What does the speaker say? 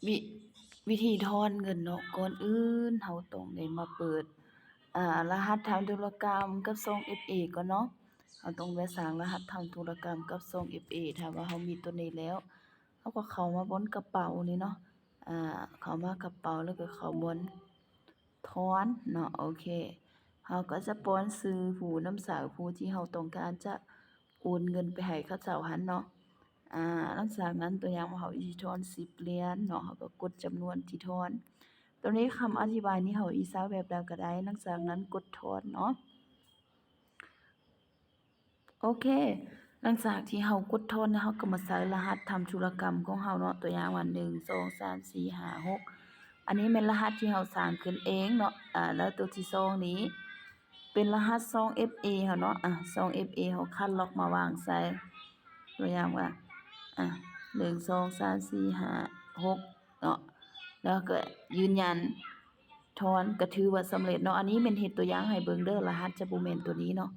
ວິ ວິທີຖອນເງິນເນາະ, ກ່ອນອື່ນເຮົາຕ້ອງໄດ້ມາເປີດ ອາ ລະຫັດທຳທຸລະກຳກັບຊ່ອງ ເອັຟເອ ກ່ອນເນາະ. ເຮົາຕ້ອງໄດ້ສ້າງລະຫັດທຳທຸລະກຳກັບຊ່ອງ ເອັຟເອ. ຖ້າວ່າເຮົາມີຕົວນີ້ແລ້ວ ເຮົາກໍເຂົ້າມາບ່ອນກະເປົານີ້ເນາະ, ອາ ເຂົ້າມາກະເປົາ ແລ້ວກໍເຂົ້າບ່ອນຖອນເນາະ. ໂອເຄ ເຮົາກໍຈະປ້ອນຊື່ຜູ້ນຳໃຊ້ຜູ້ທີ່ເຮົາຕ້ອງການຈະໂອນເງິນໄປໃຫ້ເຂົາເຈົ້າຫັ້ນເນາະ. ອາ ຫຼັງຈາກນັ້ນ ຕົວຢ່າງວ່າເຮົາຊິຖອນສິບຫຼຽນເນາະ, ເຮົາກໍກົດຈຳນວນທີ່ຖອນ. ຕົວນີ້ຄຳອະທິບາຍນີ້ເຮົາຊິໃຊ້ແບບໃດກໍໄດ້. ຫຼັງຈາກນັ້ນກົດຖອນເນາະ. ໂອເຄ ຫຼັງຈາກທີ່ເຮົາກົດຖອນແລ້ວ ເຮົາກໍມາໃສ່ລະຫັດທຳທຸລະກຳຂອງເຮົາເນາະ. ຕົວຢ່າງວ່າ ໜຶ່ງ ສອງ ສາມ ສີ່ ຫ້າ ຫົກ ອັນນີ້ແມ່ນລະຫັດທີ່ເຮົາສ້າງຂຶ້ນເອງເນາະ. ອາ ແລ້ວຕົວທີສອງນີ້ເປັນລະຫັດຊ່ອງ ເອັຟເອ ເຮົາເນາະ. ອາ ຊ່ອງ ເອັຟເອ ເຮົາຄັດລອກມາວາງໃສ່ ຕົວຢ່າງວ່າ ອາ ໜຶ່ງ ສອງ ສາມ ສີ່ ຫ້າ ຫົກ ເນາະ, ແລ້ວກໍຢືນຢັນຖອນ ກໍຖືວ່າສຳເລັດເນາະ. ອັນນີ້ແມ່ນເຮັດຕົວຢ່າງໃຫ້ເບິ່ງເດີ, ລະຫັດຈະບໍ່ແມ່ນຕົວນີ້ເນາະ.